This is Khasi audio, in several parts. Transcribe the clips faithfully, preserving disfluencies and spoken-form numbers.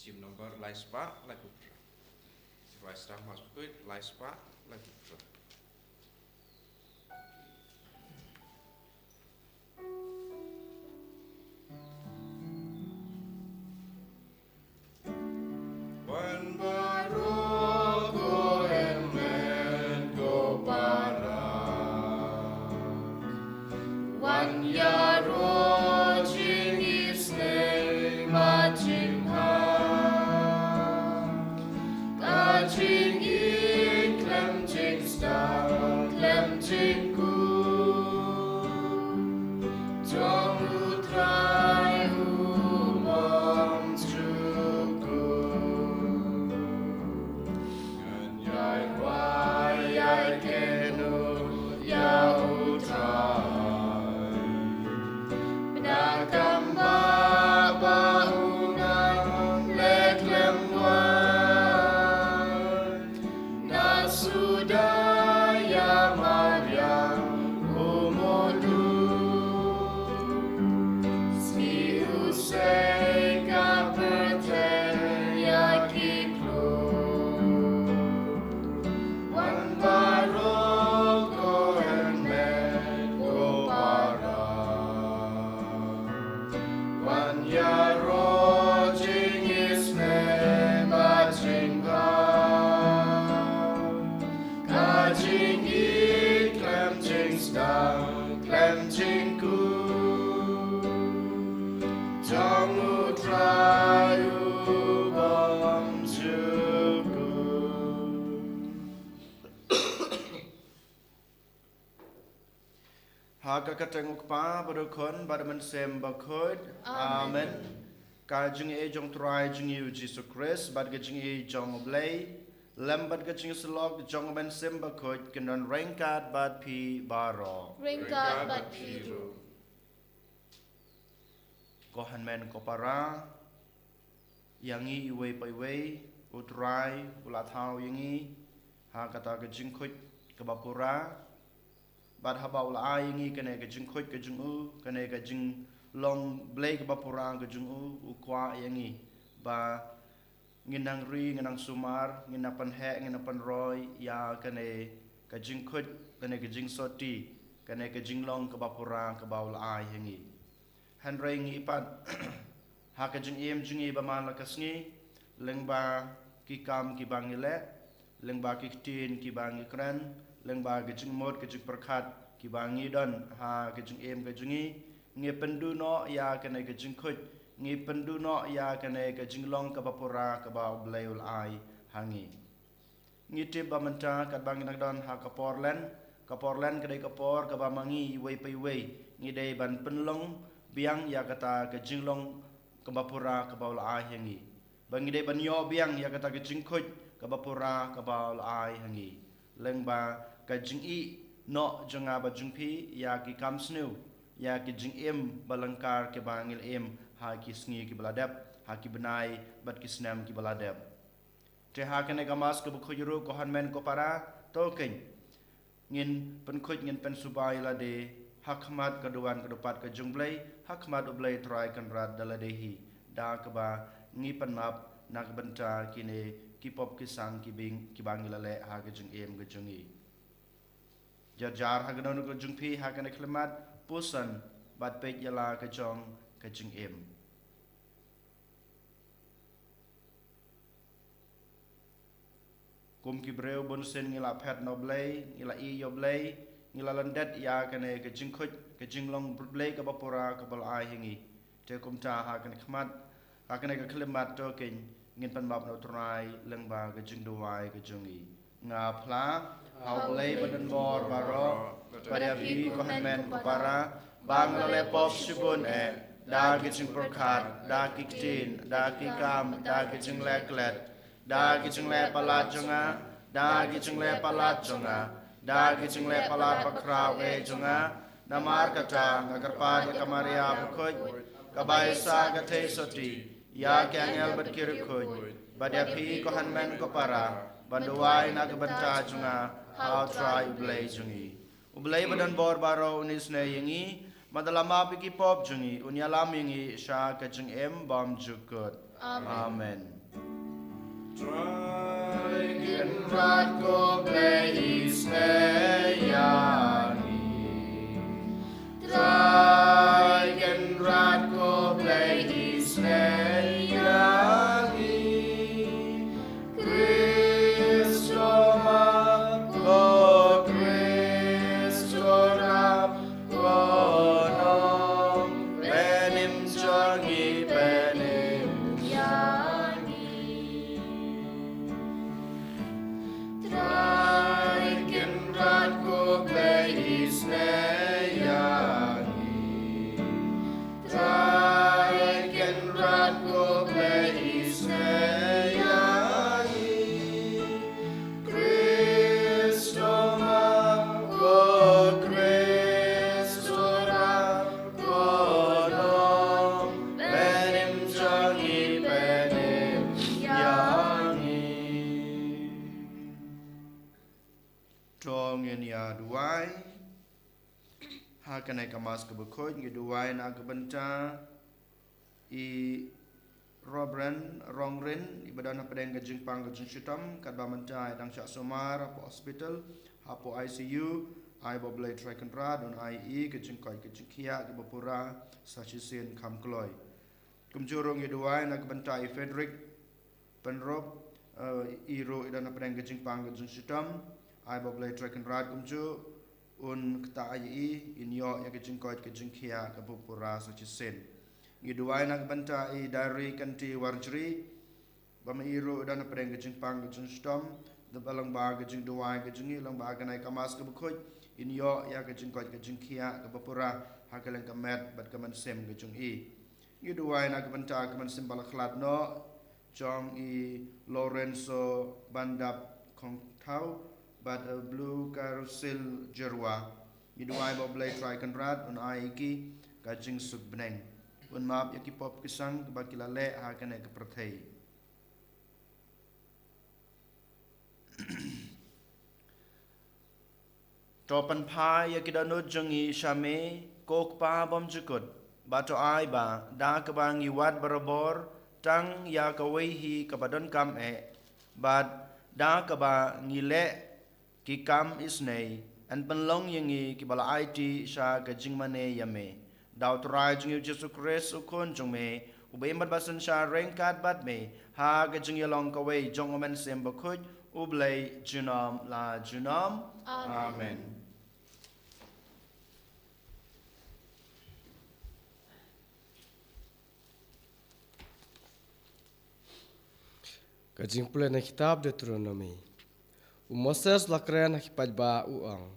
Hymn number lai spah laiphew phra. Sngewbha sdang, Mass Bakhuid, lai spah laiphew phra. Wan baroh ko hynmen ko para. Wan ïaroh jingisynei bad jingbha. Ka jingïeit khlem jingsdang khlem jingkhuid. Jong U Trai u bym jukut. Ngan ïai wai ïai kynnoh ïa U Trai. Bad na ka bynta ba u nang leh khlem wai. Na suda ïa mariang u mudui. Sngi u sei ka pyrthei ïa ki klur. Wan baroh ko hynmen ko para. Wan ïaroh jingisynei bad jingbha. Ka jingïeit khlem jingsdang khlem jingkhuid. Jong U Trai u bym jukut. Ha ka kyrteng U Kpa bad U Khun bad U Mynsiem Bakhuid. Amen. Amen. Ka jingïeit jong U Trai jong ngi U Jisu Khrist bad ka jingïeit jong U Blei, lem bad ka jingïasyllok jong U Mynsiem Bakhuid, kin don ryngkat bad phi baroh. Ryngkat bad phi ruh. Ko hynmen ko para, ïa ngi iwei pa iwei, U Trai u la thaw ïa ngi ha kata ka jingkhuid kaba pura. Bad haba u la ai ïa ngi kane ka jingkhuid ka jong u, kane ka jinglong Blei kaba pura ka jong u, u kwah ïa ngi ba ngin nang ri, ngin nang sumar, ngin nang pynheh, ngin nang pynroi ïa kane ka jingkhuid, kane ka jingsotti, kane ka jinglong kaba pura kaba u la ai ha ngi. Hynrei ngi pat, ha ka jingim jong ngi ba man la ka sngi, lyngba ki kam kiba ngi leh, lyngba ki ktien kiba ngi kren, lyngba ka jingmut ka jingpyrkhat kiba ngi don ha ka jingim ka jong ngi, ngi pynduh noh ïa kane ka jingkhuid, ngi pynduh noh ïa kane ka jinglong kaba pura kaba U Blei u la ai ha ngi. Ngi tip ba mynta katba ngi nang don ha ka por len, ka por len ka dei ka por kaba ma ngi iwei pa iwei ngi dei ban pynlong biang ïa kata ka jinglong kaba pura kaba u la ai ha ngi. Ba ngi dei ban ïoh biang ïa kata ka jingkhuid kaba pura kaba u la ai ha ngi. Lyngba ka jingïehnoh jong nga bad jong phi ïa ki kam sniew, ïa ki jingim ba lyngkar kiba ngi la im ha ki sngi kiba la dep, ha ki bnai bad ki snem kiba la dep. Te ha kane ka Mass kaba khuid ruh ko hynmen ko para, to kein ngin pynkhuid, ngin pynsuba ïa lade ha khmat ka duwan ka dupat ka jong U Blei, ha khmat U Blei Trai Kynrad da lade hi, da kaba ngi pynmap na ka bynta kine ki pop ki sang ki bing kiba ngi la leh ha ka jingim ka jong ngi. Jar jar ha kano kano ka jong phi ha kane ka khyllipmat, puson bad peit ïa la ka jong ka jingim. Kum ki briew bunsien ngi la phet na U Blei, ngi la ïeit ïa U Blei, ngi la lyndet ïa kane ka jingkhuid ka jinglong Blei kaba pura kaba u la ai ha ngi. Te kumta ha kane ka khmat, ha kane ka khyllipmat to kein ngin pynmap na U Trai lyngba ka jingduwai ka jong ngi. Nga phla ha U Blei badonbor baroh, bad ïa phi ko hynmen ko para, ba nga la leh pop shibun eh, da ki jingpyrkhat, da ki ktien, da ki kam, da ki jingleh klet, da ki jingleh palat jong nga, da ki jingleh palat jong nga, da ki jingleh palat bakhraw eh jong nga. Namar kata nga kyrpad ïa ka Maria bakhuid, kaba isa ka theisotti, ïa ki angel bad ki riewkhuid, bad ïa phi ko hynmen ko para, ban duwai na ka bynta jong nga ha U Trai U Blei jong ngi. U Blei badonbor baroh un isynei ïa ngi, Mada la map ïa ki pop jong ngi, un ïalam ïa ngi sha ka jingim bymjukut. Amen. Amen. Trai Kynrad ko Blei isnei ïa ngi. Trai Kynrad ko Blei isnei ïa ngi. Khrist u map, ko Khrist u rap, ko nongpynim jong ngi pynim ïa ngi. Trai Kynrad ko Blei isnei ïa ngi. Trai Kynrad ko Blei isnei ïa ngi. Khrist u map, ko Khrist u rap, ko nongpynim jong ngi pynim ïa ngi. To ngin ïa duwai. Ha kane ka Mass kaba khuid ngi duwai na ka bynta i Reverend Rongrin, iba don hapdeng ka jingpang ka jingshitom, katba mynta i dang shah sumar hapoh hospital, hapoh I C U. Ai ba U Blei Trai Kynrad un ai ïa i ka jingkoit ka jingkhiah kaba pura sa shisien kham kloi. Kumjuh ruh ngi duwai na ka bynta i Frederick Pynrop, eh, i ruh i don hapdeng ka jingpang ka jingshitom. Ai ba U Blei Trai Kynrad kumjuh un ktah ïa i, in ïoh ïa ka jingkoit ka jingkhiah kaba pura sa shisien. Ngi duwai na ka bynta i Diary Kynti Warjri, ba ma i ruh i don hapdeng ka jingpang ka jingshitom. Dep lyngba ka jingduwai ka jong ngi, lyngba kane ka Mass kaba khuid, in ïoh ïa ka jingkoit ka jingkhiah kaba pura ha ka liang ka met bad ka mynsiem ka jong i. Ngi duwai na ka bynta ka mynsiem ba la khlad noh jong i Lorenzo Bandap Khongthaw bad, eh, Blue Carousel Jyrwa. Ngi duwai ba U Blei Trai Kynrad un ai ïa ki ka jingsuk bneng, un map ïa ki pop ki sang kiba ki la leh ha kane ka pyrthei. To pynphai ïa ki dohnud jong ngi sha me, ko Kpa bymjukut, bad to ai ba da kaba ngi wad barabor tang ïa kawei hi kaba donkam eh, bad da kaba ngi leh ki kam isnei, yn pynlong ïa ngi kiba la aiti sha ka jingmane ïa me. Da U Trai jong ngi U Jisu Khrist U Khun jong me, uba im bad ba synshar ryngkat bad me ha ka jingïalong kawei jong U Mynsiem Bakhuid, U Blei junom la junom. Amen. Amen. Ka jingpule na kitab Deuteronomi. U Moses la kren ha ki paidbah u ong: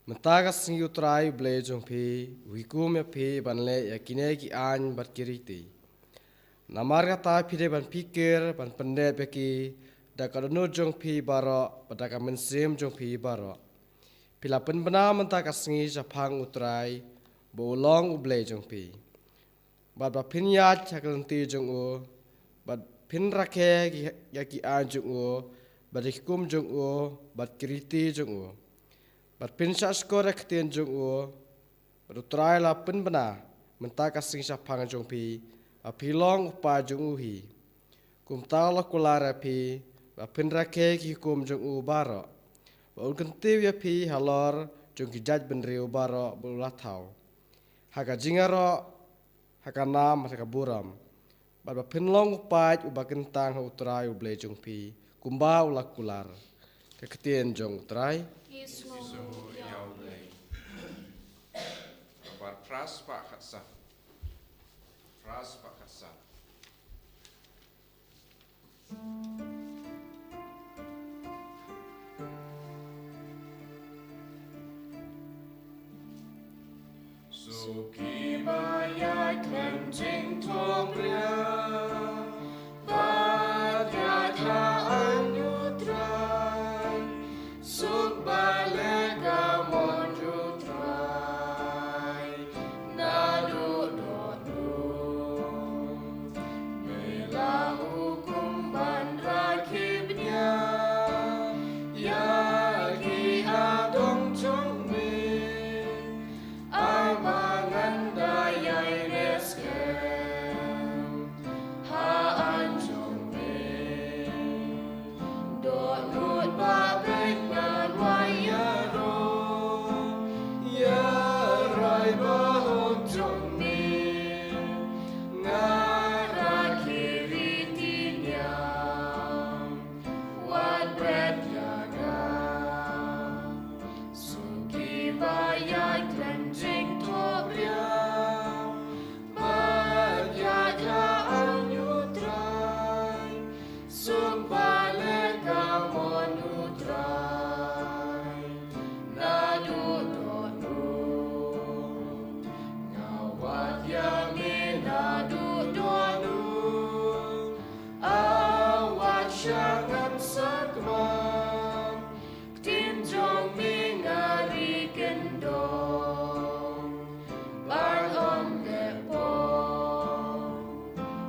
Mynta ka sngi U Trai U Blei jong phi u hukum ïa phi ban leh ïa kine ki aiñ bad ki riti. Namar kata phi dei ban phikir ban pyndep ïa ki da ka dohnud jong phi baroh bad da ka mynsiem jong phi baroh. Phi la pynbna mynta ka sngi shaphang U Trai ba u long U Blei jong phi, bad ba phin ïaid ha ka lynti jong u, bad phin rakhe ki, ïa ki aiñ jong u, bad ïa ki hukum jong u, bad ki riti jong u, bad phin shahshkor ïa ka ktien jong u. Bad U Trai la pynbna mynta ka sngi shaphang jong phi ba phi long u paid jong u hi. Kumta u la kular ïa phi ba phin rakhe ki hukum jong u baroh, ba un kyntiew ïa phi halor jong ki jaitbynriew baroh ba u la thaw, ha ka jingïaroh, ha ka nam, ha ka burom, bad ba phin long u paid uba kyntang ha U Trai U Blei jong phi, kumba u la kular. Ka ktien jong U Trai. Ki sngewnguh ïa U Blei. Phra spah khatsan. Phra spah khatsan. Suki ba ïaid khlem jingthung ria, bad ïaid ha aiñ U Trai. Suk ba leh ka mon U Trai naduh dor dum. Me la hukum ban rakhe bniah ïa ki adong jong me. Ai ba Ba ïaid khlem jingthohbria, ba ïaid ha U Trai, suk ba leh ka mon U Trai. Naduh dohnud nga wad ïa me, naduh dohnud, a wat sha ngam sakma. Ktien jong me nga ri kyndong ban ong lehbong.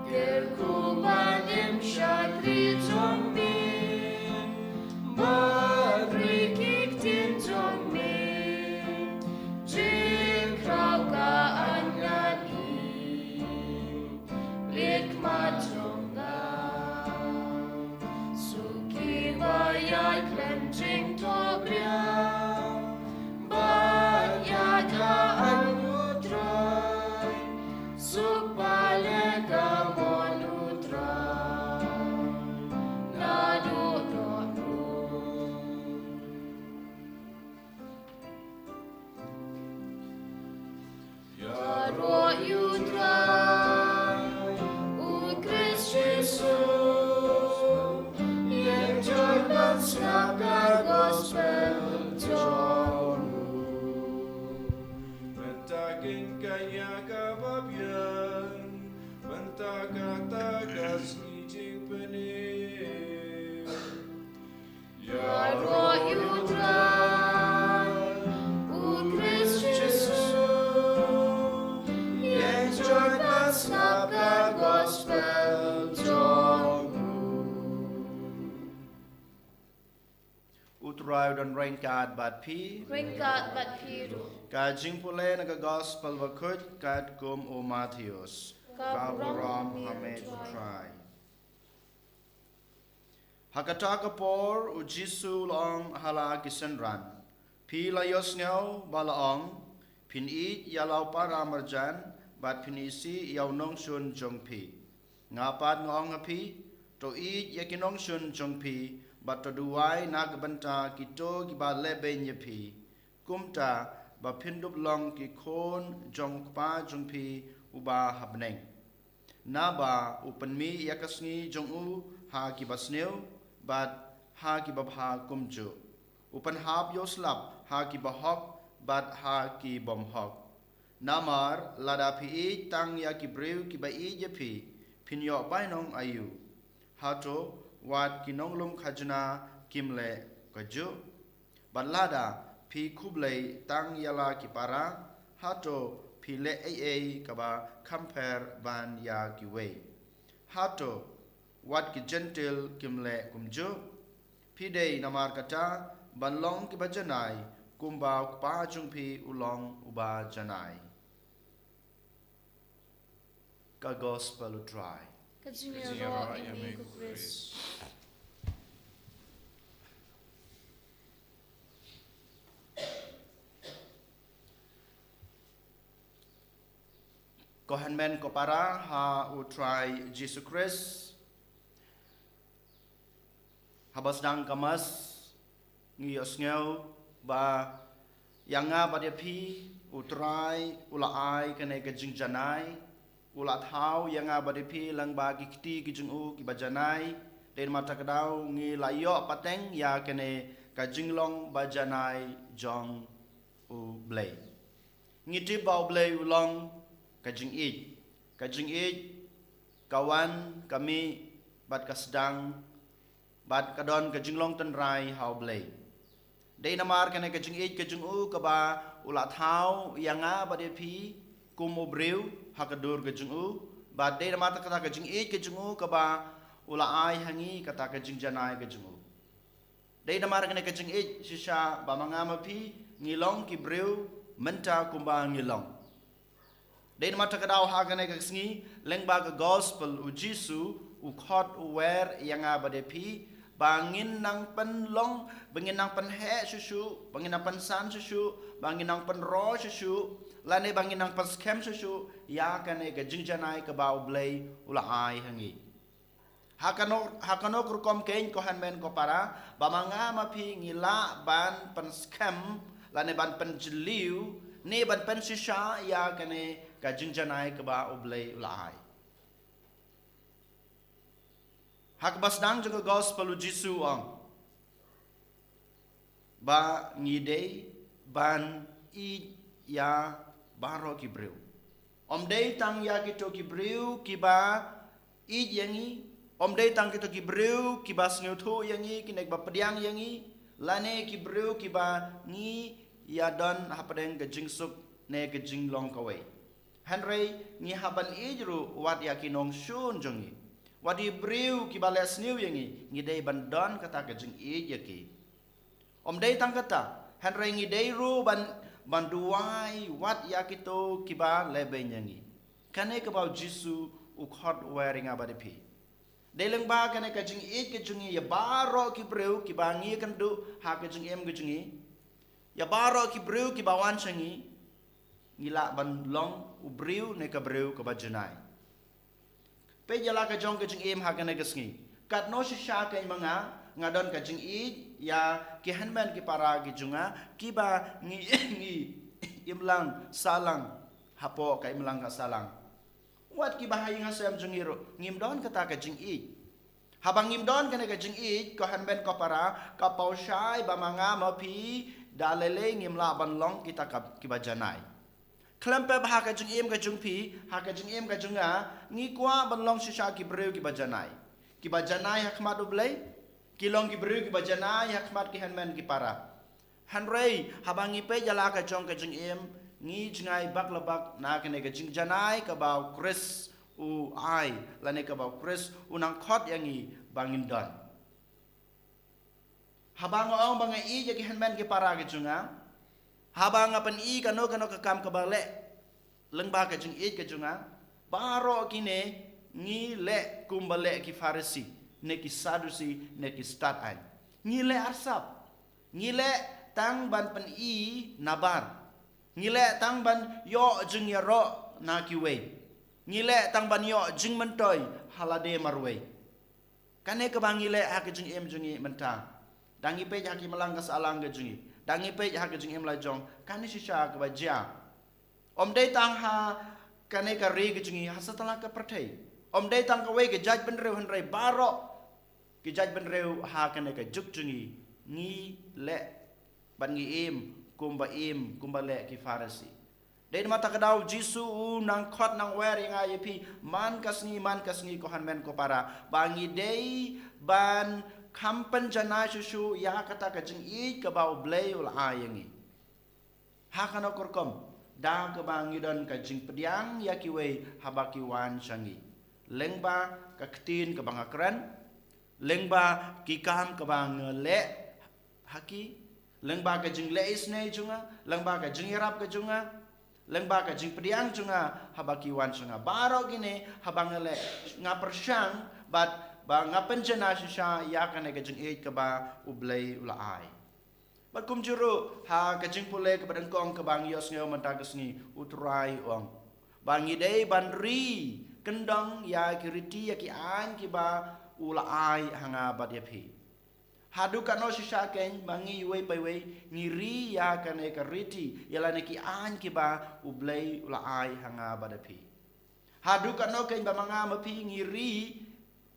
Kyrkhu ban im shakri jong me, ban ri ki ktien jong me. Jingkhraw ka an ngan im, leit khmat jong nga. Suk kiba ïaid khlem jingthohbria, ba ïaid ha U Trai, suk ba leh ka mon U Trai. Naduh dohnud. Ïaroh ïa U Trai, U Khrist Jisu, ïeng join ban sngap ka gospel jong u. Mynta kein ka ïa kaba biang, mynta kata ka sngi jingpynim. Ïaroh ïa U Trai, U Khrist Jisu, ïeng join ban sngap ka gospel jong u. U Trai u don ryngkat bad phi. Ryngkat bad phi ruh. Ka jingpule na ka gospel bakhuid katkum u Mathaios. Ka burom ha me U Trai. Ha kata ka por u Jisu u la ong ha la ki synran, phi la ïohsngew ba la ong, phin ïeit ïa la u para marjan, bad phin isih ïa u nongshun jong phi. Nga pat nga ong ha phi, to ïeit ïa ki nongshun jong phi, bad to duwai na ka bynta kito kiba lehbeiñ ïa phi. Kumta ba phin dup long ki khun jong u Kpa jong phi uba ha bneng. Naba u pynmih ïa ka sngi jong u ha kiba sniew, bad ha kiba bha kumjuh. U pynhap ïa u slap ha kiba hok, bad ha ki bym hok. Namar lada phi ïeit tang ïa ki briew kiba ïeit ïa phi, phin ïoh bainong aïu? Hato wat ki nonglum khajna kim leh kajuh? Bad lada phi khublei tang ïa la ki para, hato phi leh ei ei kaba kham pher ban ïa kiwei? Hato wat ki Jentil kim leh kumjuh? Phi dei namar kata ban long kiba janai, kumba u Kpa jong phi u long uba janai. Ka gospel u Trai. Ka jingïaroh ïa me ko Khrist. Ko hynmen ko para ha u Trai Jisu Khrist. Haba sdang ka Mass, ngi ïohsngew ba ïa nga bad ïa phi, u Trai u la ai kane ka jingjanai, u la thaw ïa nga bad ïa phi lyngba ki kti ki jong u kiba janai. Dei namar kata ka daw ngi la ïoh pateng ïa kane ka jinglong ba janai jong u Blei. Ngi tip ba u Blei u long ka jingïeit. Ka jingïeit ka wan, ka mih, bad ka sdang, bad ka don ka jinglong tynrai ha u Blei. Dei namar kane ka jingïeit ka jong u kaba u la thaw ïa nga bad ïa phi kum u briew ha ka dur ka jong u, bad dei namar kata ka jingïeit ka jong u kaba u la ai ha ngi kata ka jingjanai ka jong u. Dei namar kane ka jingïeit shisha ba ma nga ma phi ngi long ki briew mynta kumba ngi long. Dei namar kata ka daw ha kane ka sngi lyngba ka gospel u Jisu u khot u wer ïa nga bad ïa phi ba ngin nang pynlong, ba ngin nang pynheh shuh shuh, ba ngin nang pynsan shuh shuh, ba ngin nang pynroi shuh shuh, lane ba ngin nang pynskhem shuh shuh ïa kane ka jingjanai kaba u Blei u la ai ha ngi. Ha kano, ha kano ka rukom kein ko hynmen ko para, ba ma nga ma phi ngi lah ban pynskhem lane ban pynjylliew, ne ban pynshisha ïa kane ka jingjanai kaba U Blei u la ai. Ha kaba sdang jong ka gospel u Jisu u ong ba ngi dei ban ïeit ïa baroh ki briew. Ym dei tang ïa kito ki briew kiba ïeit ïa ngi, ym dei tang kito ki briew kiba sngewthuh ïa ngi, kine kiba pdiang ïa ngi, lane ki briew kiba ngi ïadon hapdeng ka jingsuk ne ka jinglong kawei. Hynrei ngi hap ban ïeit ruh wat ïa ki nongshun jong ngi. Wat ïa ki briew kiba leh sniew ïa ngi, ngi dei ban don kata ka jingïeit ïa ki. Ym dei tang kata, hynrei ngi dei ruh ban, ban duwai wat ïa kito kiba leh beiñ ïa ngi. Kane kaba u Jisu u khot wer ïa nga bad ïa phi. Dei lyngba kane ka jingïeit ka jong ngi ïa baroh ki briew kiba ngi ïakynduh ha ka jingim ka jong ngi, ïa baroh ki briew kiba wan sha ngi, ngi lah ban long u briew ne ka briew kaba janai. Peit ïa la ka jong ka jingim ha kane ka sngi. Katno shisha kein ma nga, nga don ka jingïeit ïa ki hynmen ki para ki jong nga kiba ngi, ngi imlang sahlang hapoh ka imlang ka sahlang. Wat kiba ha ïing ha sem jong ngi ruh, ngim don kata ka jingïeit. Haba ngim don kane ka jingïeit, ko hynmen ko para, ka paw shai ba ma nga ma phi da lei lei ngim lah ban long kita ka, kiba janai. Khlem pep ha ka jingim ka jong phi, ha ka jingim ka jong nga, ngi kwah ban long shisha ki briew kiba janai. Kiba janai ha khmat U Blei, ki long ki briew kiba janai ha khmat ki hynmen ki para. Hynrei haba ngi peit ïa la ka jong ka jingim, ngi jngai bak la bak na kane ka jingjanai kaba u Khrist u ai, lane kaba u Khrist u nang khot ïa ngi ba ngin don. Haba nga ong ba nga ïeit ïa ki hynmen ki para ki jong nga, haba nga pyni kano kano ka kam kaba leh lyngba ka jingïeit ka jong nga, baroh kine ngi leh kumba leh ki Pharisi, ne ki Sadusi, ne ki stad aiñ. Ngi leh arsap. Ngi leh tang ban pyni nabar. Ngi leh tang ban ïoh jingïaroh na kiwei. Ngi leh tang ban ïoh jingmyntoi ha lade marwei. Kane kaba ngi leh ha ka jingim jong ngi mynta. Da ngi peit ha ka imlang ka sahlang ka jong ngi. Da ngi peit ha ka jingim la jong. Kane shisha kaba jia. Ym dei tang ha kane ka ri ka jong ngi, ha satlak ka pyrthei. Ym dei tang kawei ka jaitbynriew hynrei baroh ki jaitbynriew ha kane ka juk jong ngi, ngi leh bad ngi im kumba im, kumba leh ki Pharisi. Dei namar kata ka daw u Jisu u nang khot nang wer ïa nga ïa phi man ka sngi, man ka sngi ko hynmen ko para, ba ngi dei ban kham pynjanai shuh shuh ïa kata ka jingïeit kaba U Blei u la ai ïa ngi. Ha kano ka rukom? Da kaba ngi don ka jingpdiang ïa kiwei haba ki wan sha ngi. Lyngba ka ktien kaba nga kren, lyngba ki kam kaba nga leh ha ki, lyngba ka jingleh isynei jong nga, lyngba ka jingïarap ka jong nga, lyngba ka jingpdiang jong nga haba ki wan sha nga. Baroh kine haba nga leh, nga pyrshang bad ba nga pynjanai shisha ïa kane ka jingïeit kaba U Blei u la ai. Bad kumjuh ruh ha ka jingpule kaba nyngkong kaba ngi ïohsngew mynta ka sngi, u Trai u ong ba ngi dei ban ri kyndong ïa ki riti ïa ki aiñ kiba u la ai ha nga bad ïa phi. Haduh katno shisha kein ma ngi iwei pa iwei ngi ri ïa kane ka riti ïa lane ki aiñ kiba U Blei u la ai ha nga bad ïa phi. Haduh katno kein ba ma nga ma phi ngi ri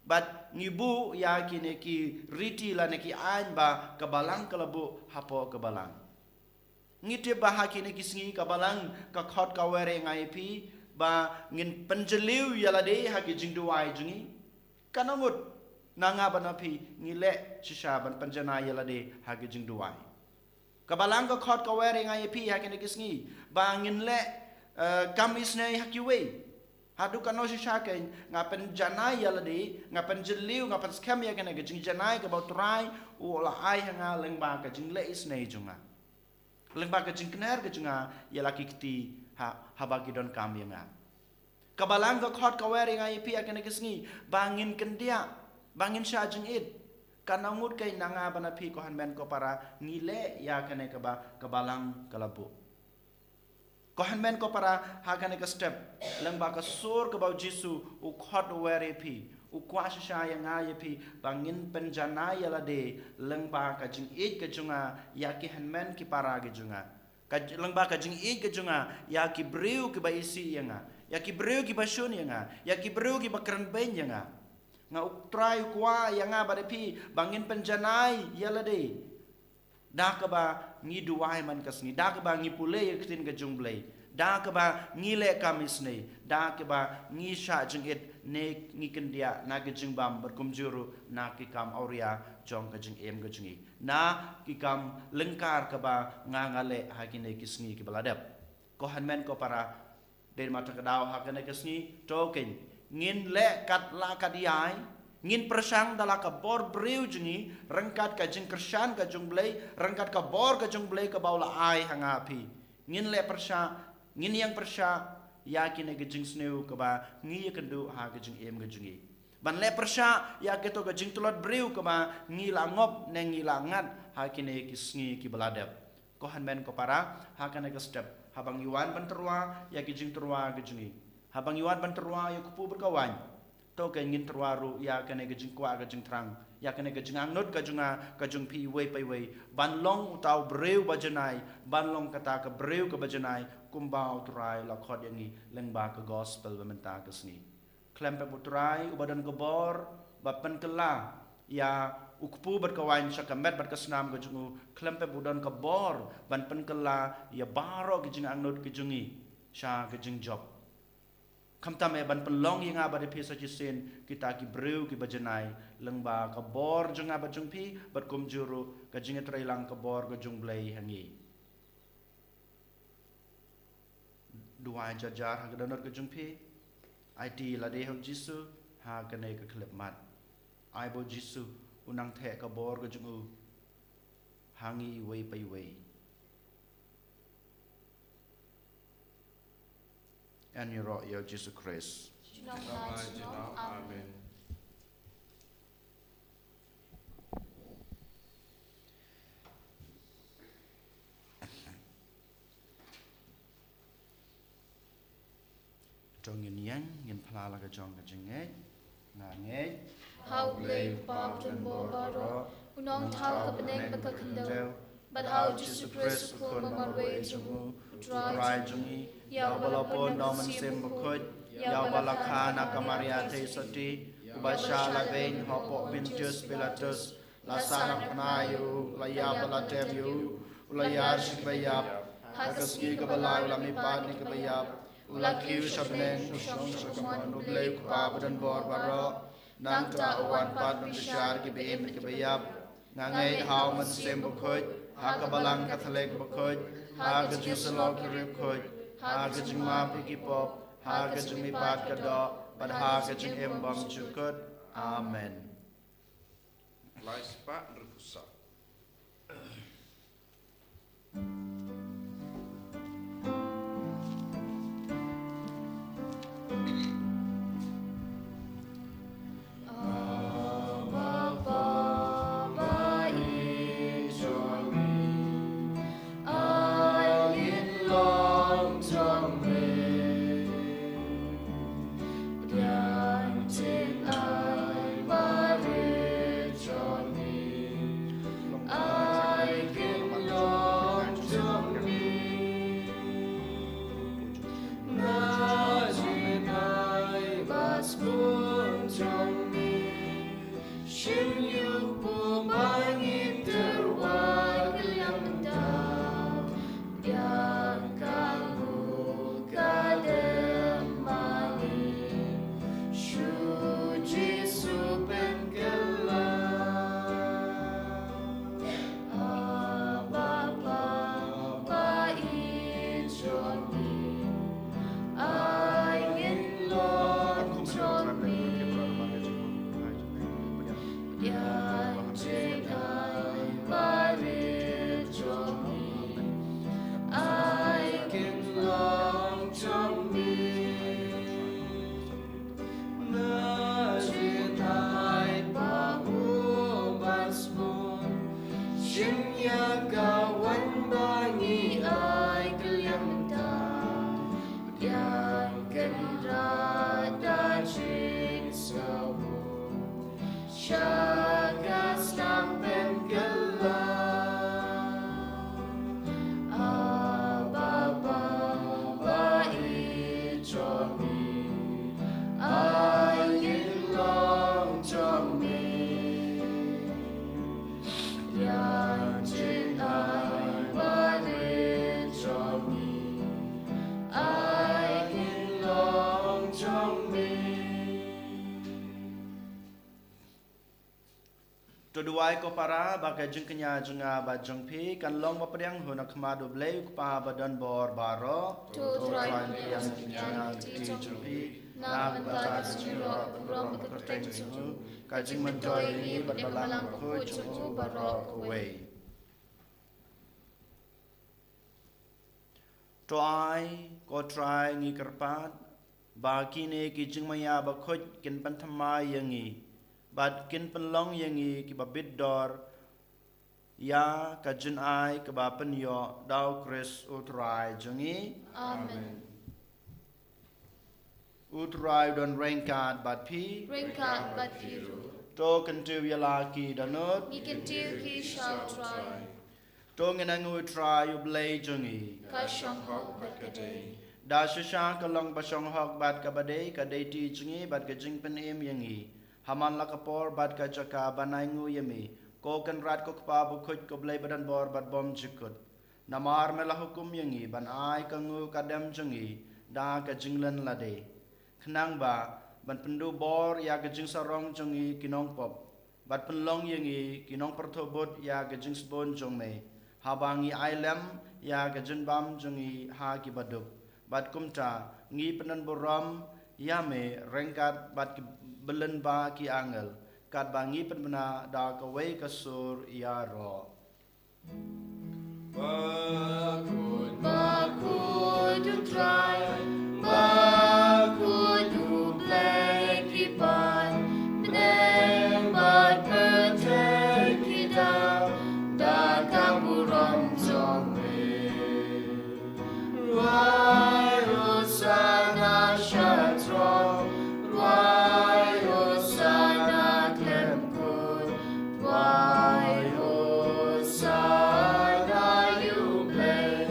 bad ngi buh ïa kine ki riti lane ki aiñ ba ka balang ka la buh hapoh ka balang. Ngi tip ba ha kine ki sngi ka balang ka khot ka wer ïa nga ïa phi ba ngin pynjylliew ïa lade ha ki jingduwai jong ngi. Katno ngut na nga bad na phi ngi leh shisha ban pynjanai ïa lade ha ki jingduwai? Ka balang ka khot ka wer ïa nga ïa phi ha kine ki sngi ba ngin leh, eh, kam isynei ha kiwei. Haduh katno shisha kein nga pynjanai ïa lade, nga pynjylliew, nga pynskhem ïa kane ka jingjanai kaba u Trai u la ai ha nga lyngba ka jingleh isynei jong nga, lyngba ka jingkner ka jong nga ïa la ki kti ha, haba ki donkam ïa nga. Ka balang ka khot ka wer ïa nga ïa phi ha kane ka sngi ba ngin kyndiah, ba ngin shah jingit. Katno ngut kein na nga bad na phi ko hynmen ko para ngi leh ïa kane kaba ka balang ka la buh? Ko hynmen ko para, ha kane ka step, lyngba ka sur kaba u Jisu u khot u wer ïa phi, U kwah shisha ïa nga ïa phi ba ngin pynjanai ïa lade lyngba ka jingïeit ka jong nga ïa ki hynmen ki para ki jong nga. Ka, lyngba ka jingïeit ka jong nga ïa ki briew kiba isih ïa nga, ïa ki briew kiba shun ïa nga, ïa ki briew kiba kren beiñ ïa nga. Nga, U Trai u kwah ïa nga bad ïa phi ba ngin pynjanai ïa lade. Da kaba ngi duwai man ka sngi, da kaba ngi pule ïa ka ktien ka jong U Blei, da kaba ngi leh kam isynei, da kaba ngi shah jingit ne ngi kyndiah na ki jingbam bad kumjuh ruh na ki kam awria jong ka jingim ka jong ngi, na ki kam lyngkar kaba nga nga leh ha kine ki sngi kiba la dep. Ko hynmen ko para, dei ma ta ka daw ha kane ka sngi, to kein, ngin leh kat la kat ïai, ngin pyrshang da la ka bor briew jong ngi, ryngkat ka jingkyrshan ka jong U Blei, ryngkat ka bor ka jong U Blei kaba u la ai ha nga phi. Ngin leh pyrshah, ngin ïeng pyrshah ïa kine ki jingsniew kaba ngi ïakynduh ha ka jingim ka jong ngi. Ban leh pyrshah ïa kito ka jingtlot briew kaba ngi la ngop ne ngi la ngat ha kine ki sngi kiba la dep. Ko hynmen ko para, ha kane ka step, haba ngi wan ban tyrwa ïa ki jingtyrwa ki jong ngi, haba ngi wan ban tyrwa ïa u kpu bad ka waiñ, to kein ngin tyrwa ruh ïa kane ka jingkwah ka jingthrang, ïa kane ka jingangnud ka jong nga ka jong phi iwei pa iwei, ban long uta u briew ba janai, ban long kata ka briew kaba janai, kumba U Trai u la khot ïa ngi lyngba ka gospel ba mynta ka sngi. Khlem pep U Trai uba don ka bor ba pynkylla ïa u kpu bad ka waiñ sha ka met bad ka snam ka jong u, khlem pep u don ka bor ban pynkylla ïa baroh ki jingangnud ki jong ngi sha ka jingjop. Khamtam eh ban pynlong ïa nga bad ïa phi sa shisien kita ki briew kiba janai, lyngba ka bor jong nga bad jong phi, bad kumjuh ruh ka jingïatreilang ka bor ka jong U Blei ha ngi. Duwai jar jar ha ka dohnud ka jong phi. Aiti lade ha U Jisu ha kane ka khyllipmat. Ai ba U Jisu un nang theh ka bor ka jong u ha ngi iwei pa iwei. Yn ïaroh ïa U Jisu Khrist. Junom. Amen. To ngin ïeng, ngin phla la ka jong ka jingngeit. Nga ngeit ha U Blei U Kpa badonbor baroh, U Nongthaw ka bneng bad ka khyndew, bad ha U Jisu Khrist U Khun ba marwei jong u, U Trai jong ngi, ïa uba la pun da U Mynsiem Bakhuid, ïa uba la kha na ka Maria Theisotti, uba shah la beiñ hapoh Pontius Pilatus, la sahnarphna ïa u, la ïap bad la tem ïa u, u la ïar sha kiba ïap, ha ka sngi kaba lai u la mihpat na kiba ïap, u la kiew sha bneng, u shong sha kamon U Blei U Kpa badonbor baroh. Nangta u wan pat ban bishar kiba im na kiba ïap. Nga ngeit ha U Mynsiem Bakhuid, ha ka Balang Katholik bakhuid, ha ka jingsyllok ki riewkhuid, ha ka jingmap ïa ki pop, ha ka jingmihpat ka doh, bad ha ka jingim bymjukut. Amen. Lai spah hynriewphew saw. Duwai ko para ba ka jingkñia jong nga bad jong phi kan long ba pdiang hun ha khmat U Blei U Kpa ba don bor baroh. To Trai pdiang jingkñia jong phi na ka bynta ka jingïaroh burom ba kyrteng jong u, ka jingmyntoi ïa ngi bad Balang Bakhuid jong u baroh kawei. To ai ko Trai ngi kyrpad ba kine ki jingmaïa bakhuid kin pynthymmai ïa ngi bad kin pynlong ïa ngi kiba bit dor ïa ka jingai kaba pynïoh da U Khrist U Trai jong ngi. Amen. U Trai u don ryngkat bad phi. Ryngkat bad phi ruh. To kyntiew ïa la ki dohnud. Ngi kyntiew ki sha U Trai. To ngin ainguh ïa U Trai U Blei jong ngi. Ka shong hok bad ka dei. Da shisha ka long ba shong hok bad kaba dei, ka dei ti jong ngi bad ka jingpynim ïa ngi ha man la ka por bad ka jaka ban ainguh ïa me, ko Kynrad ko Kpa Bakhuid ko Blei ba don bor bad bymjukut. Namar me la hukum ïa ngi ban ai ka nguh ka dem jong ngi da ka jinglen lade, khnang ba ban pynduh bor ïa ka jingsarong jong ngi ki nongpop bad pynlong ïa ngi ki nongpyrthuh bud ïa ka jingsbun jong me, haba ngi ai lem ïa ka jingbam jong ngi ha ki baduk. Bad kumta ngi pyndonburom ïa me ryngkat bad ki bylliñ ba ki angel, katba ngi pynbna da kawei ka sur ïaroh. Bakhuid, bakhuid U Trai, bakhuid U Blei ki paid, bneng bad pyrthei ki daw da ka burom jong me. Rwai Hosanna sha throne, rwai Hosanna khlem kut, rwai Hosanna ïa U Blei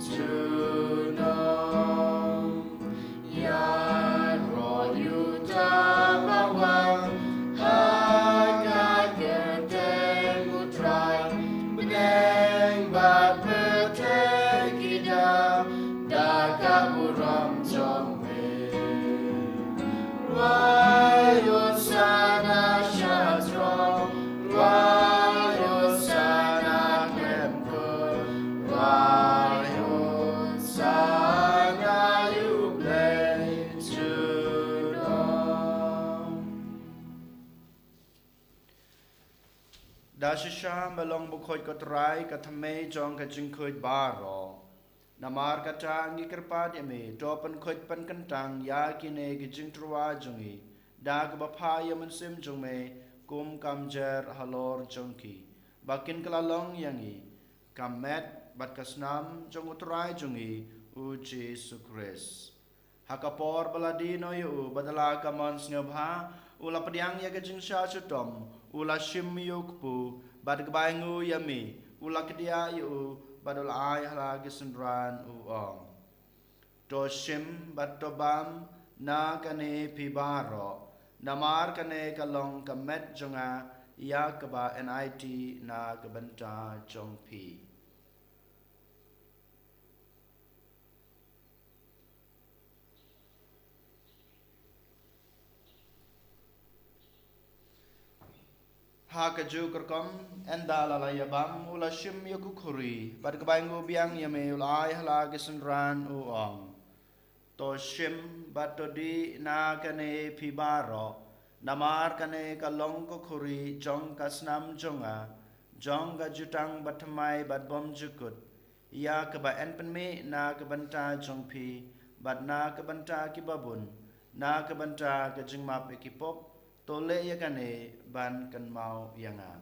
junom. Ïaroh ïa uta ba wan ha ka kyrteng U Trai, bneng bad pyrthei ki daw da ka burom jong me. Rwai Hosanna sha throne, rwai Hosanna khlem kut, rwai Hosanna ïa U Blei junom. Da shisha me long bakhuid ko Trai, ka thymmei jong ka jingkhuid baroh. Namar kata ngi kyrpad ïa me, to pynkhuid pynkyntang ïa kine ki jingtyrwa jong ngi da kaba phah ïa u Mynsiem jong me kum ka mjer halor jong ki, ba kin kylla long ïa ngi ka met bad ka snam jong U Trai jong ngi U Jisu Khrist. Ha ka por ba la die noh ïa u bad da la ka mon sngewbha u la pdiang ïa ka jingshah shitom, u la shim ïa u kpu, bad kaba ainguh ïa me u la kdiah ïa u bad u la ai ha la ki synran, u ong: To shim bad to bam na kane phi baroh, namar kane ka long ka met jong nga ïa kaba yn aiti na ka bynta jong phi. Ha kajuh ka rukom, ynda la la ïabam, u la shim ïa ka khuri, bad kaba ainguh biang ïa me u la ai ha la ki synran, u ong: To shim bad to dih na kane phi baroh, namar kane ka long ka khuri jong ka snam jong nga, jong ka jutang bathymmai bad bymjukut, ïa kaba yn pynmih na ka bynta jong phi bad na ka bynta kiba bun na ka bynta ka jingmap ïa ki pop. To leh ïa kane ban kynmaw ïa nga.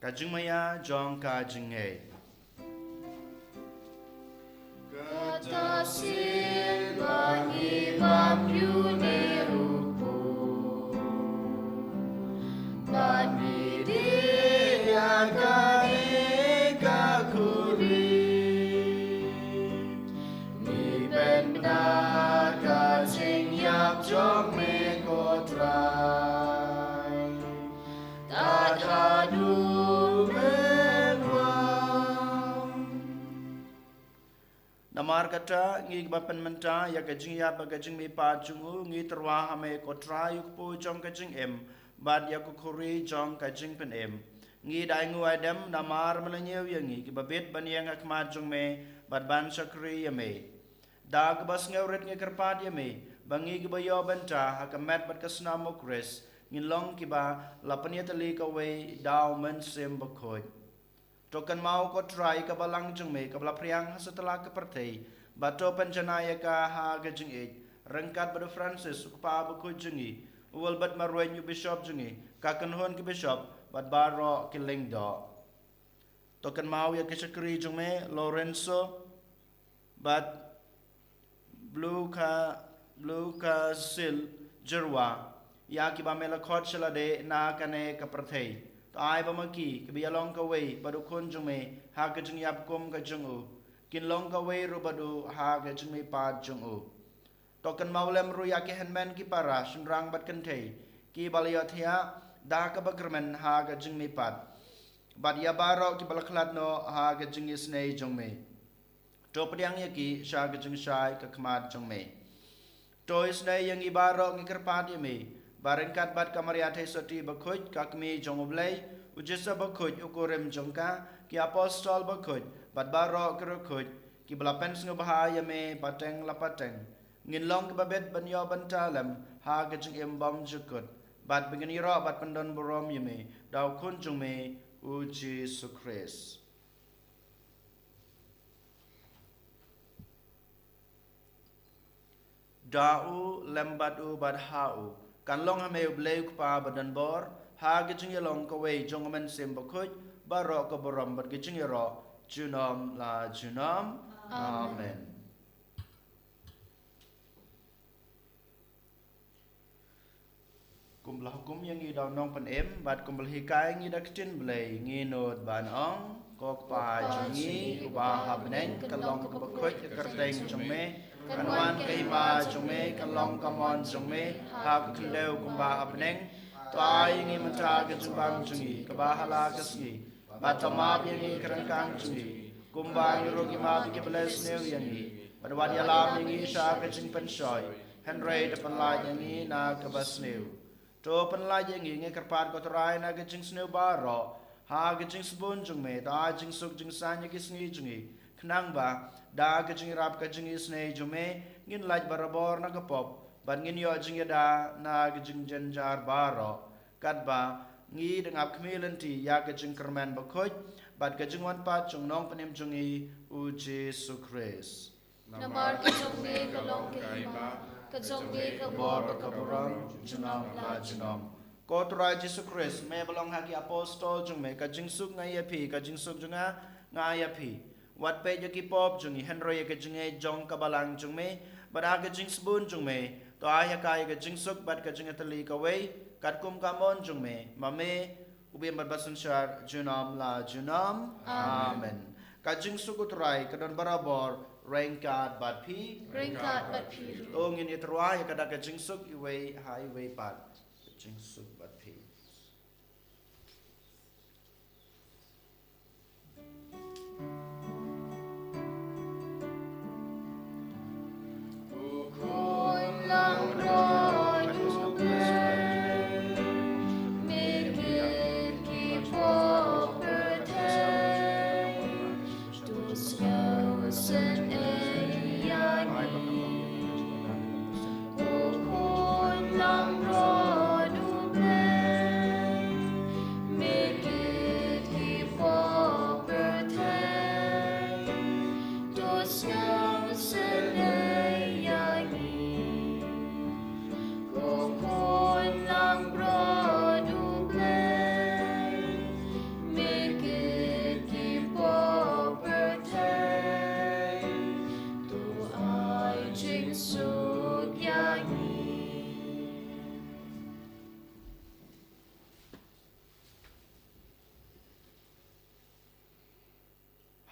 Ka jingmaïa jong ka jingngeit. Kata sien ba ngi bam ïa une u kpu, ba ngi dih ïa kane ka khuri, ngi pynbna ka jingïap jong me ko Trai. Tad haduh men wan. Namar kata, ngi kiba pynmynta ïa ka jingïap bad ka jingmihpat jong u, ngi tyrwa ha me ko Trai, u kpu jong ka jingim bad ïa ka khuri jong ka jingpynim. Ngi da ainguh aidem namar me la ñiew ïa ngi kiba bit ban ïeng ha khmat jong me bad ban shakri ïa me. Da kaba sngewrit ngi kyrpad ïa me ba ngi kiba ïoh bynta ha ka met bad ka snam u Khrist, ngin long kiba la pynïatylli kawei da u Mynsiem Bakhuid. To kynmaw ko Trai ka balang jong me kaba la phriang ha satlak ka pyrthei, bad to pynjanai ïa ka ha ka jingïeit, ryngkat bad u Francis u kpa bakhuid jong ngi, u Albert Marwein u bishop jong ngi, ka kynhun ki bishop bad baroh ki lyngdoh. To kynmaw ïa ki shakri jong me, Lorenzo bad Bluka, Bluka Sil Jyrwa, ïa kiba me la khot sha lade na kane ka pyrthei. To ai ba ma ki kiba ïalong kawei bad u Khun jong me ha ka jingïap kum ka jong u, kin long kawei ruh bad u ha ka jingmihpat jong u. To kynmaw lem ruh ïa ki hynmen ki para shynrang bad kynthei kiba la ïohthiah da kaba kyrmen ha ka jingmihpat, bad ïa baroh kiba la khlad noh ha ka jingisynei jong me. To pdiang ïa ki sha ka jingshai ka khmat jong me. To isynei ïa ngi baroh, ngi kyrpad ïa me ba ryngkat bad ka Maria Theisotti bakhuid, ka Kmie jong u Blei, u Joseph bakhuid u kurim jong ka, ki apostol bakhuid bad baroh ki riewkhuid kiba la pynsngewbha ïa me pateng la pateng, ngin long kiba bit ban ïoh bynta lem ha ka jingim bymjukut, bad ba ngin ïaroh bad pyndon burom ïa me da u Khun jong me, u Jisu Khrist. Da u, lem bad u bad ha u, kan long ha me u Blei u Kpa badonbor, ha ka jingïalong kawei jong u Mynsiem Bakhuid, baroh ka burom bad ka jingïaroh junom la junom. Amen. Amen. Kumba la hukum ïa ngi da u Nongpynim bad kumba la hikai ïa ngi da ka ktien Blei, ngi nud ban ong: Ko Kpa jong ngi uba ha bneng, kan long kaba khuid ka kyrteng jong me, kan wan ka hima jong me, kan long ka mon jong me ha ka khyndew kumba ha bneng. To ai ïa ngi mynta ka jingbam jong ngi kaba ha la ka sngi, bad to map ïa ngi ka ryngkang jong ngi, kumba ngi ruh ngi map ïa kiba la sniew ïa ngi, bad wat ïalam ïa ngi sha ka jingpynshoi, hynrei to pynlait ïa ngi na kaba sniew. To pynlait ïa ngi, ngi kyrpad ko Trai, na ka jingsniew baroh, ha ka jingsbun jong me, to ai jingsuk jingsaiñ ïa ki sngi jong ngi, khnang ba da ka jingïarap ka jingisynei jong me, ngin lait barabor na ka pop bad ngin ïoh jingïada na ka jingjynjar baroh, katba ngi dang ap khmih lynti ïa ka jingkyrmen bakhuid bad ka jingwan pat jong u Nongpynim jong ngi, u Jisu Khrist. Namar ka jong me ka long ka hima, ka jong me ka bor bad ka burom junom la junom. Ko Trai Jisu Khrist, me ba la ong ha ki apostol jong me, ka jingsuk nga ai ïa phi, ka jingsuk jong nga nga ai ïa phi. Wat peit ïa ki pop jong ngi, hynrei ïa ka jingngeit jong ka balang jong me, bad ha ka jingsbun jong me, to ai ha ka ïa ka jingsuk bad ka jingïatylli kawei, katkum ka mon jong me, ma me, u bym bad ba synshar junom la junom. Amen. Amen. Ka jingsuk u Trai ka don barabor ryngkat bad phi. Ryngkat bad phi ruh. To ngin ïatyrwa ïa ka da ka jingsuk iwei ha iwei pat. Ka jingsuk bad phi.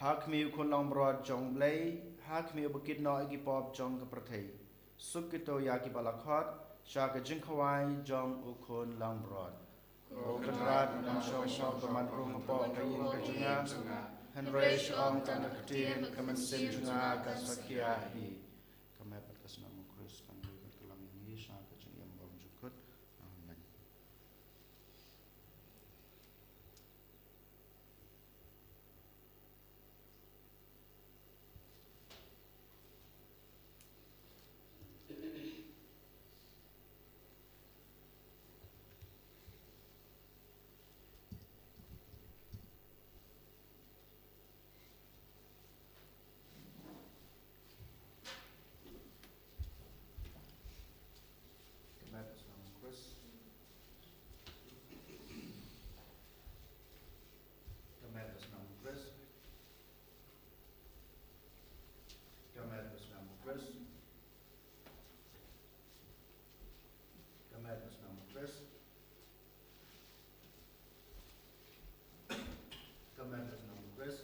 Ha khmih u Khun Langbrot jong u Blei, ha khmih uba kit noh ïa ki pop jong ka pyrthei. Suk kito ïa kiba la khot sha ka jingkhawai jong u Khun Langbrot. Ko Kynrad, ngam shong shuh ban wan rung hapoh ka ïing ka jong nga. Hynrei shu ong tang da ka ktien, ka mynsiem jong nga kan sa khia hi. Ka met bad ka snam u Khrist kan long bad ka long ïa ngi sha ka jingim ba ym jukut. Amen. Ka met bad ka snam u Khrist. Ka met bad ka snam u Khrist. Ka met bad ka snam u Khrist. Ka met bad ka snam u Khrist.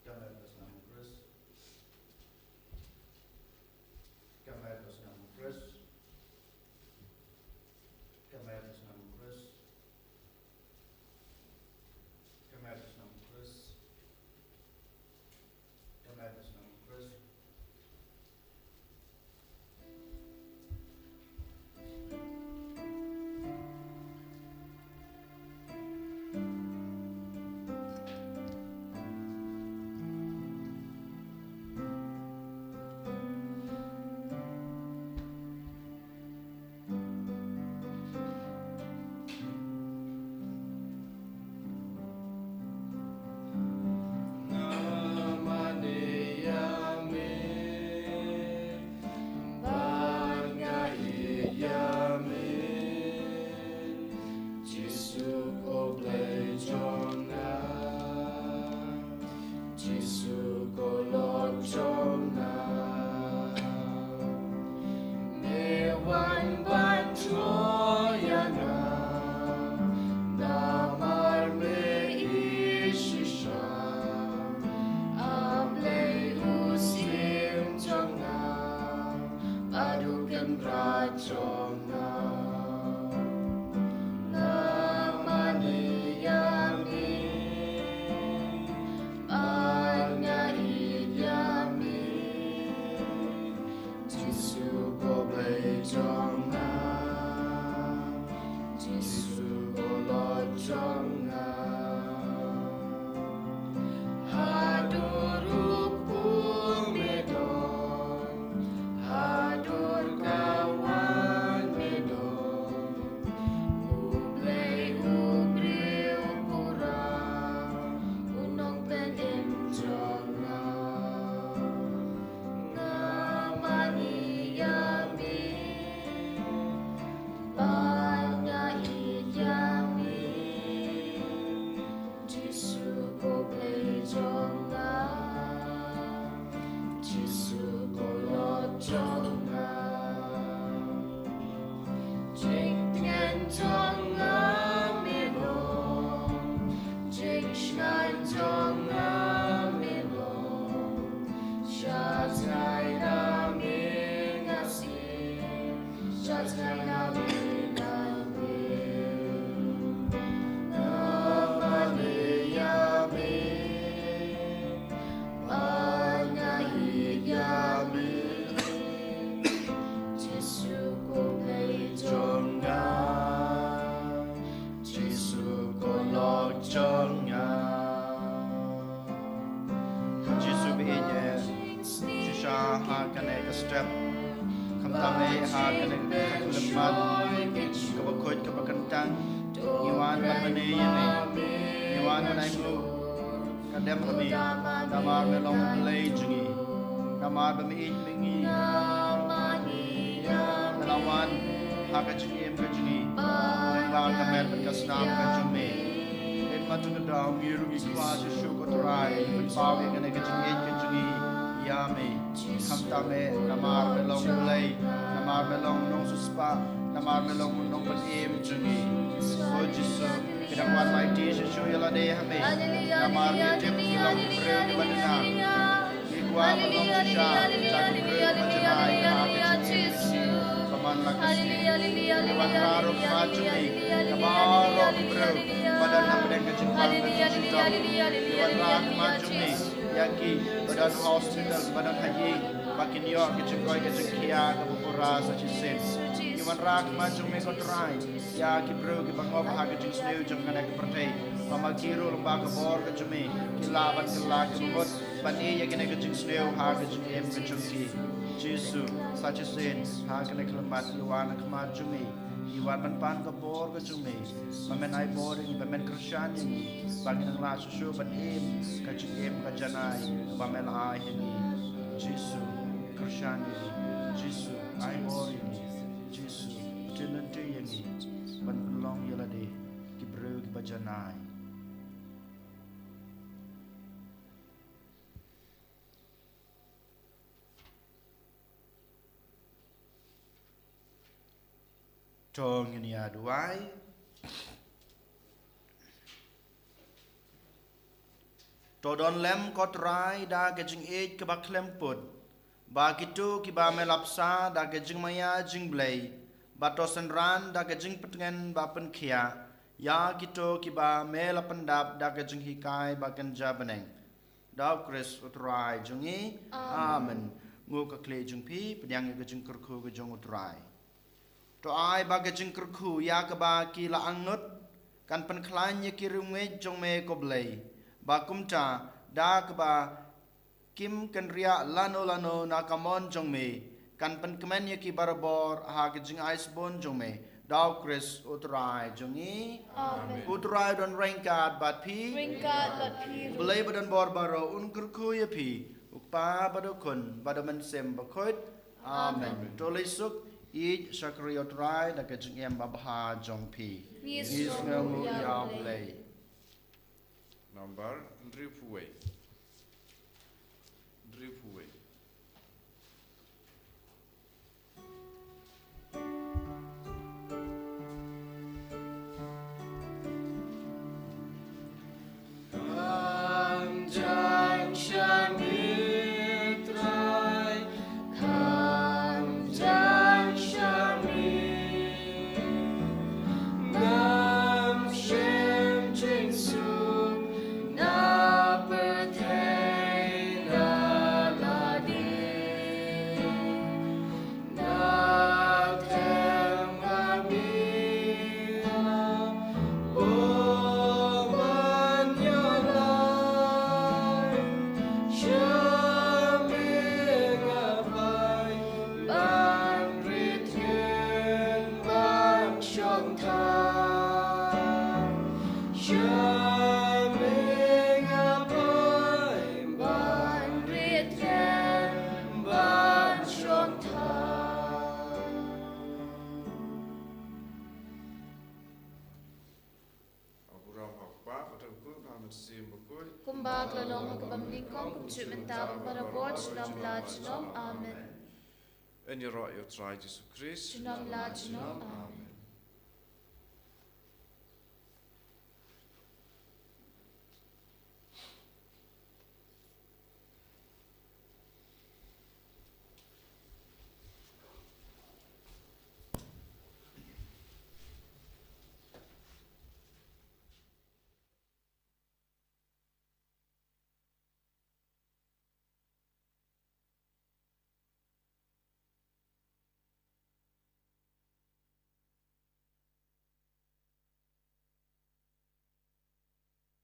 Ka met bad ka snam u Khrist. Ka met bad ka snam u Khrist. Ka met bad ka snam u Khrist. Ka met bad ka snam u Khrist. Ka met bad ka snam u Khrist. Ka met bad ka snam u Khrist. Nga mane ïa me, bad nga ïeit ïa me. Jisu ko Blei jong nga, Jisu ko Lord jong nga. Me wan ban troi ïa nga, namar me ïeit shisha. A Blei u Syiem jong nga, bad u Kynrad jong nga. Nga mane ïa me, bad nga ïeit ïa me. Jisu ko Blei jong nga, Jisu ko Lord jong nga. Haduh rukom me don, haduh ka wan me don. U Blei u briew pura, u nongpynim jong nga. Nga mane ïa me, bad nga ïeit ïa me. Jisu ko Blei jong nga, Jisu ko Lord jong nga. Jingtngen jong nga me long, jingsngewsih jong nga me long. Sha tnga ïa me nga sngewsih, sha tnga ïa me nga sngewsih. Nga mane ïa me, bad nga ïeit ïa me. Jisu ko Blei jong nga, Jisu ko Lord jong nga. Jisu ba ïeit, shisha ha kane ka step, khamtam eh ha kane ka khyllipmat kaba khuid kaba kyntang, ngi wan ban mane ïa me, ngi wan ban ai nguh. Ka dem ha me, namar me long U Blei jong ngi. Namar ba me ïeit me ngi, me la wan ha ka jingim ka jong ngi lyngba ka met bad ka snam ka jong me. Bad mynta ka daw ngi ruh ngi kwah shisha ko Trai, pynpaw ïa kane ka jingïeit ka jong ngi ïa me. Khamtam eh namar me long U Blei, namar me long U Nongsiewspah, namar me long U Nongpynim jong ngi. Ko Jisu, ngi dang wan aiti shisha ïa lade ha me. Namar ngi tip ngi long ki briew kiba duna. Ngi kwah ban long shisha, sha ki briew kiba duna ïa ka jingim ka jong ngi. Ba man la ka sngi. Ngi wanrah ruh ha khmat jong me, namar baroh ki briew kiba don hapdeng ka jingim. Haleluya, haleluya, haleluya, haleluya, haleluya, haleluya, Jisu. Ïa ki ba don ha hospital, ba don ha ïing, ba kin ïoh ka jingkoit ka jingkhiah kaba pura sa shisien. Ngi wanrah khmat jong me ko Trai ïa ki briew kiba ngop ha ka jingsniew jong kane ka pyrthei. Ba ma ki ruh lyngba ka bor ka jong me ki lah ban kylla ki mut ban ïoh ïa kane ka jingsniew ha ka jingim ka jong ki. Jisu, sa shisien ha kane ka lyndet ngi wan ha khmat jong me. Ngi wan ban pan ka bor ka jong me. Ba men ai bor ïa ngi, ba men kyrshan ïa ngi, ba ngin nang lah shuh shuh ban im ka jingim ka janai ba men la ai ïa ngi. Jisu, kyrshan ïa ngi. Jisu, ai bor ïa ngi. Jisu, jin lynti ïa ngi ban pynlong ïa lade ki briew kiba janai. To ngin ïa duwai. To don lem ko Trai da ka jingïeit kaba khlem put ba kito kiba me la bsa da ka jingmaïa jong U Blei, ba to synran da ka jingpyntngen ba pynkhiah ïa kito kiba me la pyndap da ka jinghikai ba kynja bneng. Da U Khrist U Trai jong ngi. Amen. Amen. Nguh ka khlieh jong phi, pdiang ïa ka jingkyrkhu ka jong U Trai. To ai ba ka jingkyrkhu ïa kaba ki la angnud kan pynkhlaiñ ïa ki riewngeit jong me ko Blei, ba kumta da kaba kim kynriah lano lano na ka mon jong me, kan pynkmen ïa ki barabor ha ka jingai sbun jong me. Da U Khrist U Trai jong ngi. Amen. U Trai u don ryngkat bad phi. Ryngkat bad phi ruh. U Blei ba don bor baroh un kyrkhu ïa phi, U Kpa bad U Khun bad U Mynsiem Bakhuid. Amen. Amen. To leit suk, ïeit shakri ïa U Trai da ka jingim babha jong phi. Ngi sngewnguh ïa U Blei. Nambar hynriewphew wei. Hynriewphew wei. Kham jan sha me Trai, kham jan sha me. Ngam shym jingsuk na pyrthei na lade. Kumba ka la long ha kaba nyngkong, kumjuh mynta, bad barabor junom la junom. Amen. Yn ïaroh ïa U Trai Jisu Khrist. Junom la junom. Amen.